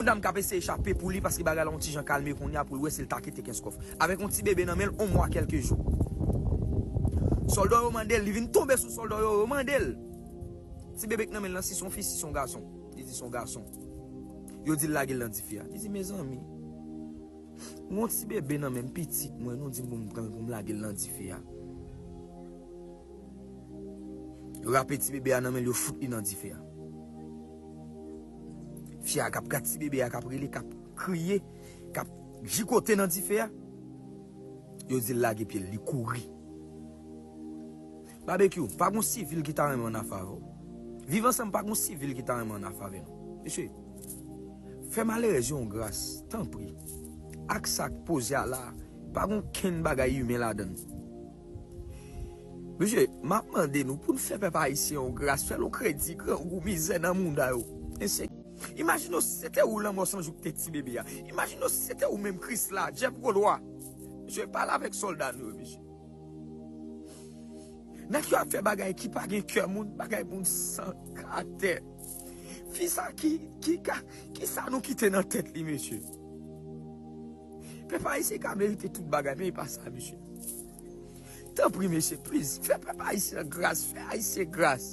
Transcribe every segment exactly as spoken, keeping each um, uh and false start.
Yon dam k ap eseye chape pou li paske bagay la yon ti jan kalme kounye a pou l wè si l ta kite Kenskòf. Avèk yon ti bebe nan men l, yon mwa kèlke jou. Sòlda yo mande l, li vin tonbe sou sòlda yo, yo mande l. Ti bebe k nan men l lan, si se yon fi, si se yon gason. Li di se yon gason. Yo di l lage l nan dife a. Li di, mezanmi, yon ti bebe nan men m, pitit mwen, nou di m pou m pran l pou m lage l nan dife a. Yo rape ti bebe a nan men l, yo fout li nan dife a. Fi a k ap gad ti bebe a, k ap rele, k ap kriye, k ap jikote nan dife a. Yo di l lage pye l, li kouri. Babekyou, pa gon sivil ki ta renmen ann afè avè w. Viv ansanm, pa gon sivil ki ta renmen ann afè avè nou. Mesye, fè malerèz yo yon gras, tanpri. Ak sa k poze a la, pa gon kenn bagay imen ladan l. Mesye, m ap mande nou pou n fè pèp ayisyen yon gras, fè l yon kredi, grangou, mizè nan mouda yo. Ense-, imajine w si se te ou Lanmò San Jou ki te ti bebe a. Imajine w si se te ou menm Krisla, Jeff Godwa. Mesye, pale avèk sòlda nou yo, mesye. Nèg yo ap fè bagay ki pa gen kè moun, bagay moun san karaktè. Fi sa ki, ki ka, ki sa nou kite nan tèt li, mesye? Pèp ayisyen ka merite tout bagay, men e pa sa, mesye. Tanpri, mesye, please, fè pèp ayisyen gras, fè ayisyen gras.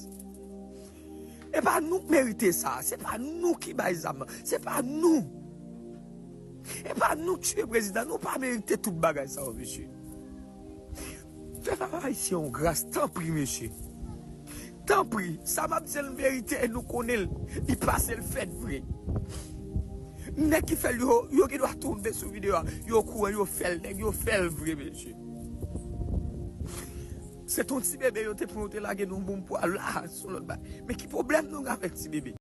E pa nou k merite sa, se pa nou ki bay zam nan, se pa nou. E pa nou k tiye prezidan, nou pa merite tout bagay sa yo, mesye. Fè pèp ayisyen yon gras, tanpri, mesye. Tanpri, sa m ap di l verite, e nou konnen l, li pase l fèt vre. Nèg ki fè l yo, yo gen dwa tonbe sou videyo a, yo kouran, yo fè l, nèg yo fè l vre, mesye. Se t on ti bebe yo te pran, yo te lage nan yon bonm pwa la, sou lòt bay. Men ki pwoblèm nou gen avèk ti bebe?